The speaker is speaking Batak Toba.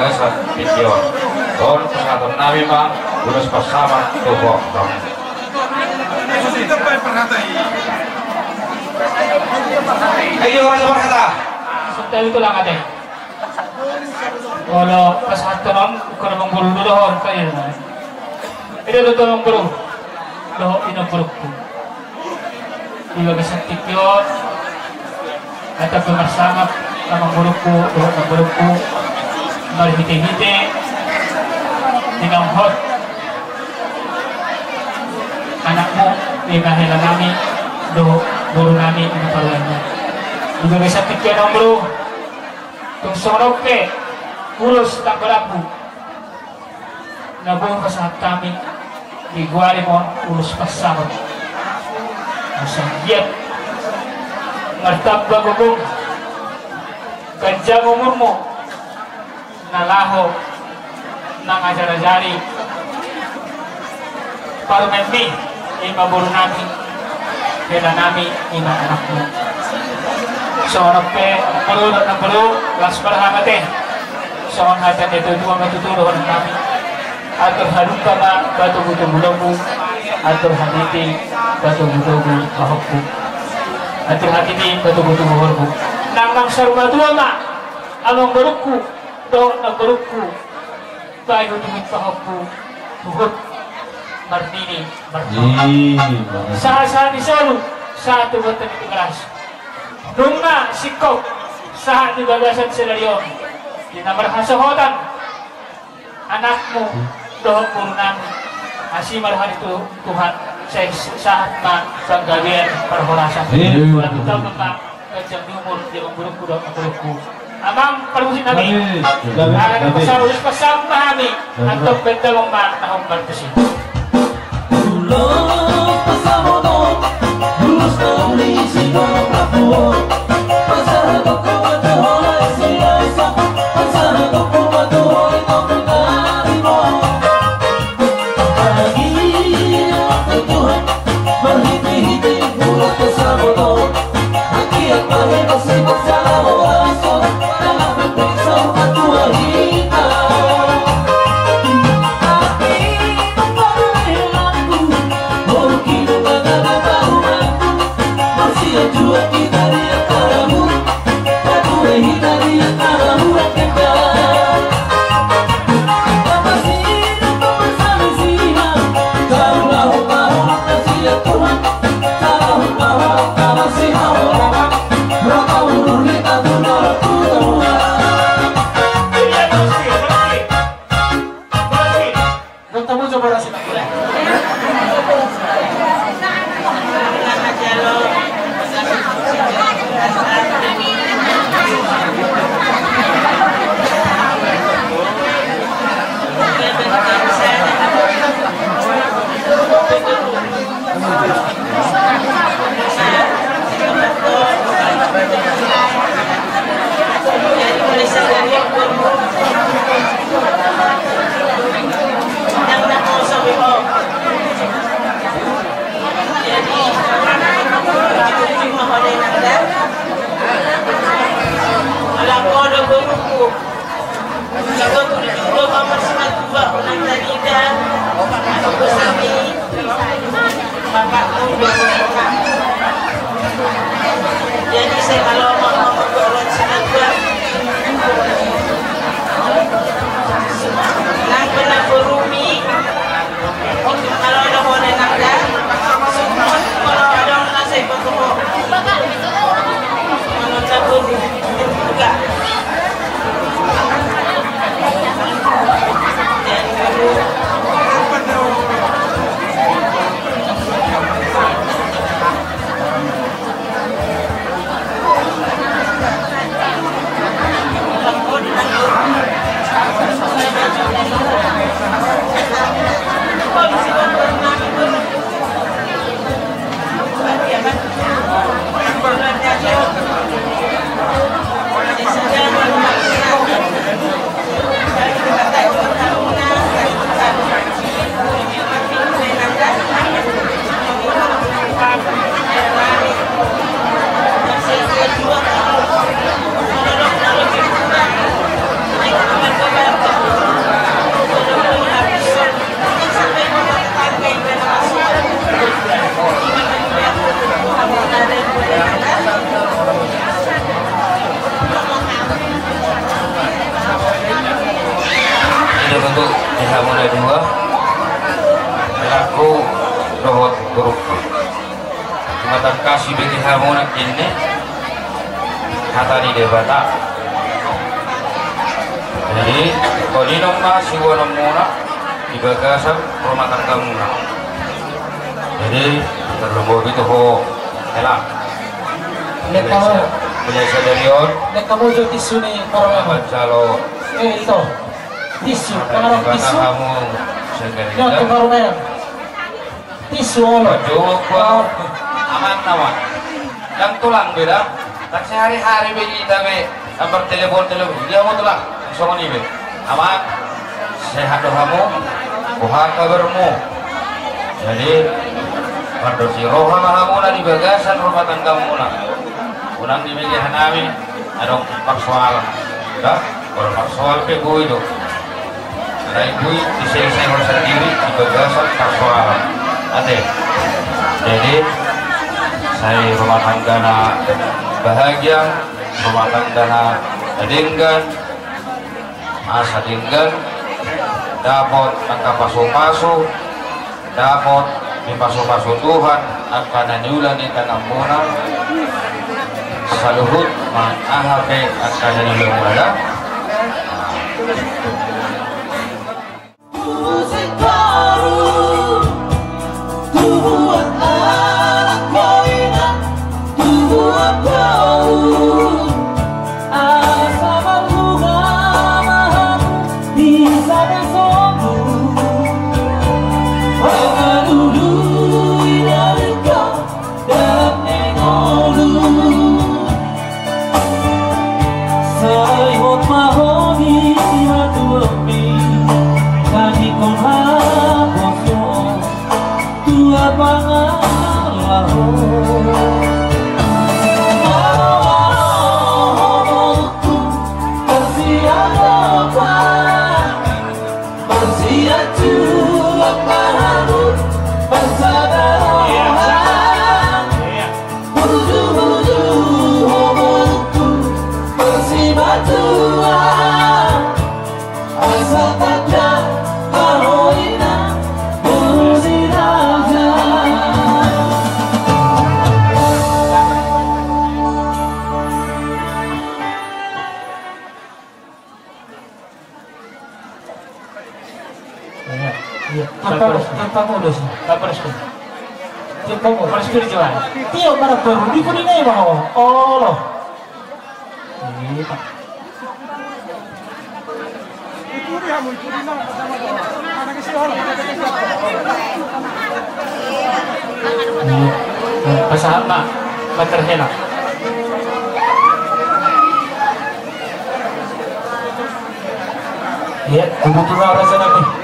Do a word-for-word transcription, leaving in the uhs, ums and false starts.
Tingki on, on pasahaton nami ma ulos pansamotan tu ho. Ayo, rasa parhata. Santabi tulang ate. Olo pasahaton on, ukur mangurung dulu ho, kayak. Ida do tolong bro. Dohot inongborungku. Di bagasan tingki on, hata pe marsangap amangborungku dohot inongborungku, marhitehite di na hot anakmu, i ma hela nami dohot boru nami, i ma parumaenna. Di bagasan tingki on amangboru, tung songon on pe ulos tanggo rambu na boi pasahat hami, di goari ma on ulos pansamotan. Asa giat martamba gogom, ganjang umurmu, na laho mangajarajari parumaenmi, i ma boru nami, hela nami, i ma anakmu. Songon on pe, boru dohot inongboru, las ma roha ate. Songon hata ni natuatua ma tutu dohonon nami: Atur halumpang ma patogutogu lombu, atur hatiti patogutogu pahompu, atur hatiti patogutogu horbo. Nang, nang saur matua ma amangborungku dohot inongborungku, bahen hutuhut pahompu, huhut marnini marnono. Ih, bagus. Sahat-sahat ni solu, sahat tu bontean ni Tigaras. Nunga singkop sahat di bagasan sadari on, di na marhasohotan anakmu dohot boru nami. Asi ma roha ni Tu-, Tuhan, sai sahat ma panggabean parhorasan. Iya. Lalu tamba ma ganjang ni umur di amangborungku dohot inongborungku. Amang parmusik nami. Gabe, gabe, ala gabe. Pasahat ulos pansamotan ma hami. Gabe. Antong bahen damang ma na hombar tusi. Ulos pansamotan, ulos na uli sidohot rambu on. Pasahatonku ma tu ho lae si Lae Sampang, pasahatonku ma tu ho i Tompel Tarimo. Bagian tu Tuhan, marhitehite ulos pansamotan. Anggiat ma hita sipasalaho aso, dalam penting saur matua hita. Tapi parumaenku, mungkin kata-kata rumahku, masih jua kita di antara muruk, patua hita di antara muruk kita. Tutu di hamu na dua, helangku dohot borungku. Matan kasih bagi hamu na kini hata ni Debata. Jadi, tolinom ma siboanonmuna di bagasan rumah tanggamuna. Jadi, tarlumobi tu ho, helang. Biasa, biasa dari on. Nek kamu jo tisu ni, parmen. Amat jalo. Eh, itu. Tisu, pengaruh tisu. Hamu sekali. Yang tu parmen. Tisu, olo. Jawab gua. Aman, aman. Yang tulang beda. Tak sehari-hari be kita be. Ambar telepon, telepon. Dia mau tulang. Songon i be. Aman. Sehat do hamu. Boha kabarmu? Jadi, mardosi roha ma hamu na di bagasan rumah tanggamuna. Unang dibege hanami. Adong parsoalan. Dah, kalau parsoal pe boi do. Rai boi diselesaikan sendiri di bagasan parsoalan. Ate. Jadi, sai rumah tangga na bahagia, rumah tangga na denggan, asa denggan, dapot angka pasu-pasu, dapot dipasu-pasu Tuhan angka na niula ni tanganmuna, saluhut ma aha pe angka na niulamuna da. Iya, iya. Tanpa, tanpa modus. Tanpa modus. Tanpa modus. Perspiritual. Tiap mana baru di kudinai mau. Oh, loh. Iya, Pak. Pasahat ma, mater hela. Iya, kebetulan raja nami.